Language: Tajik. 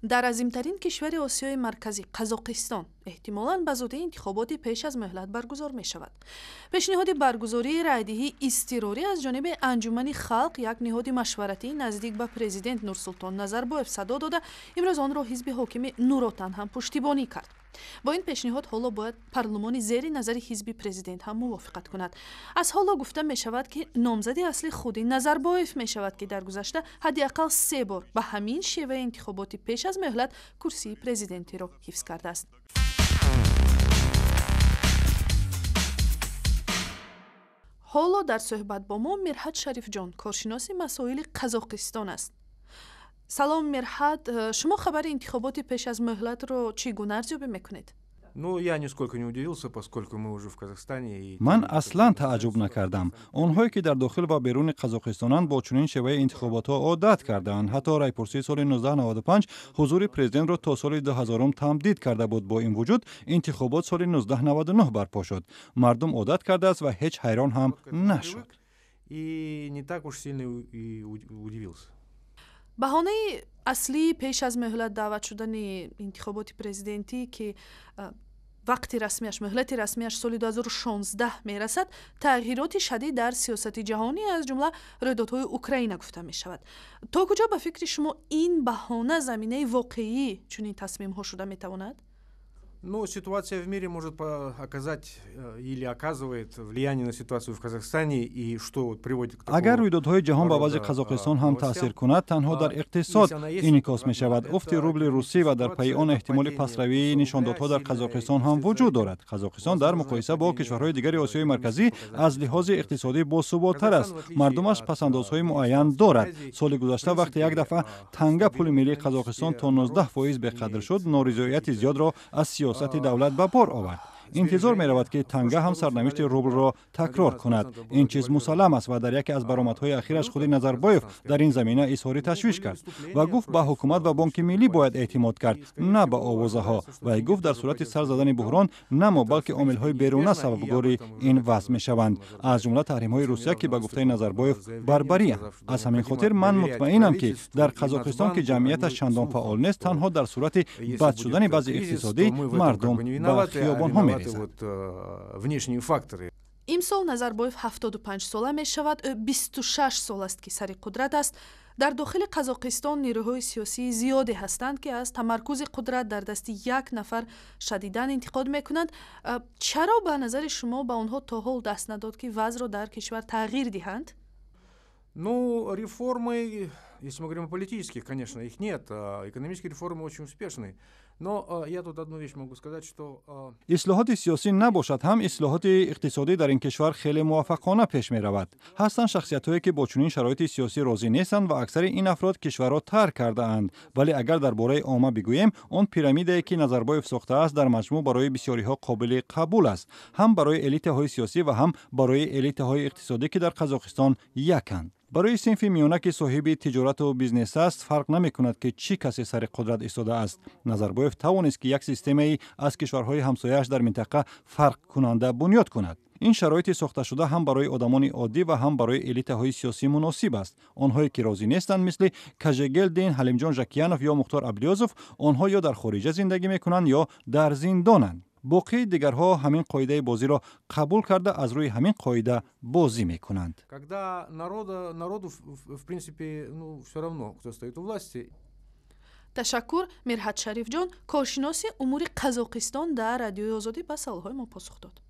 Дар азимтарин кишвари Осиёи Марказӣ, Қазоқистон, эҳтимолан ба зудӣ интихоботи пеш аз муҳлат баргузор мешавад. Пешниҳоди баргузории райдиҳии изтирорӣ аз ҷониби Анҷумани халқ, як ниҳоди машваратии наздик ба президент Нурсултон Назарбоев, садо дода, имрӯз онро ҳизби ҳокими Нуротан ҳам пуштибонӣ кард. Бо ин пешниҳод ҳоло бояд парлумони зери назари ҳизби президент ҳам мувофиқат кунад. Аз ҳоло гуфта мешавад, ки номзади аслӣ худи Назарбоев мешавад, ки дар гузашта ҳадди ақал се бор ба ҳамин шеваи интихоботи пеш аз муҳлат курсии президентиро ҳифз кардааст. Ҳоло дар суҳбат бо мо Мирҳат Шарифҷон, коршиноси масоили Қазоқистон аст. Салом, Мирҳат, шумо хабари интихоботи пеш аз муҳлатро чӣ гуна арзёбӣ мекунед? Ну, я нисколько не удивился, поскольку мы уже в Казахстане. И Ман аслан тааҷҷуб накардам. Онҳое, ки дар дохил ва беруни Қазоқистонанд, бо чунин шеваи интихоботҳо одат кардаанд. Ҳатто райпурсии соли 1995 ҳузури президентро то соли 2000 тамдид карда буд. Бо ин вуҷуд интихобот соли 1999 барпо шуд. Мардум одат кардааст ва ҳеҷ ҳайрон ҳам нашуд. И не так уж сильно и удивился. Баҳонаи аслии пеш аз муҳлат даъват шудани интихоботи президентӣ, ки вақти расмиаш, муҳлати расмиаш соли 2016 мерасад, тағйироти шадид дар сиёсати ҷаҳонӣ, аз ҷумла рӯйдодҳои Украина гуфта мешавад. То куҷо, ба фикри шумо, ин баҳона заминаи воқеии чунин тасмимҳо шуда метавонад? Ну, ситуация в мире может оказать или оказывает влияние на ситуацию в Казахстане, и что вот приводит к такому. Агар рӯйдодҳои ҷаҳон ба вазъи Қазоқистон ҳам таъсир кунад, танҳо дар иқтисод инъикос мешавад. Уфти рубли русӣ ва дар пайи он эҳтимоли пастравии нишондодҳо дар Қазоқистон ҳам вуҷуд дорад. Қазоқистон дар муқоиса бо кишварҳои дигари Осиёи Марказӣ аз лиҳози иқтисодӣ босуботтар аст. Мардумаш пасандозҳои муайян дорад. Соли гузашта, вақте як дафъа танга, пули миллии Қазоқистон, то 19% беқадр шуд, норизоияти зиёдро аз сиёсати давлат ба бор овард. Интизор меравад, ки танга ҳам сарнавишти рублро такрор кунад. Ин чиз мусаллам аст ва дар яке аз баромадҳои ахираш худи Назарбоев дар ин замина изҳори ташвиш кард ва гуфт, ба ҳукумат ва Бонки Миллӣ бояд эътимод кард, на ба овозаҳо. Вай гуфт, дар сурати сар задани буҳрон на мо, балки омилҳои беруна сабабгори ин вазъ мешаванд, аз ҷумла таҳримҳои Русия, ки ба гуфтаи Назарбоев барбариянд. Аз ҳамин хотир ман мутмаинам, ки дар Қазоқистон, ки ҷамъияташ чандон фаъол нест, танҳо дар сурати бад шудани вазъи иқтисодӣ мардум ба хиёбонҳо мерезад. Вот, внешние факторы. Имсол Назарбоев 75 сола мешавад. Ӯ 26 сол аст, ки сари қудрат аст. Дар дохили Қазоқистон нерӯҳои сиёсии зиёде ҳастанд, ки аз тамаркузи қудрат дар дасти як нафар шадидан интиқод мекунанд. Чаро, ба назари шумо, ба онҳо то ҳол даст надод, ки вазъро дар кишвар тағйир диҳанд? Ну, реформы, если мы говорим о политических, конечно, их нет. Экономические реформы очень успешны. Но я тут одну вещь могу сказать, что Ислоҳоти сиёсӣ набошад ҳам, ислоҳоти иқтисодӣ дар ин кишвар хеле муваффақона пеш меравад. Ҳастанд шахсиятҳое, ки бо чунин шароити сиёсӣ розӣ нестанд ва аксари ин афрод кишварро тарк кардаанд. Вале агар дар бораи омма бигӯем, он пирамидае, ки Назарбоев сохтааст, дар маҷмӯъ барои бисёриҳо қобили қабул аст, ҳам барои элитаҳои сиёсӣ ва ҳам барои элитаҳои иқтисодӣ, ки дар Қазоқистон яканд. Барои синфи миёна, ки соҳиби тиҷорату бизнес аст, фарқ намекунад, ки чӣ касе сари қудрат истодааст. Назарбоев тавонист, ки як системаи аз кишварҳои ҳамсояаш дар минтақа фарқкунанда бунёд кунад. Ин шароити сохташуда ҳам барои одамони оддӣ ва ҳам барои элитаҳои сиёсӣ муносиб аст. Онҳое, ки розӣ нестанд, мисли Кажегелдин, Ҳалимҷон Жакиянов ё Мухтор Аблиёзов, онҳо ё дар хориҷа зиндагӣ мекунанд, ё дар зиндонанд. Боқии дигарҳо ҳамин қоидаи бозиро қабул карда, аз рӯи ҳамин қоида бозӣ мекунанд. Когда народу, в принципе, ну, все равно, кто стоит у власти. Ташаккур. Мирҳат Шарифҷон, коршиноси умури Қазоқистон, дар Радиои Озодӣ ба саволҳои мо посух дод.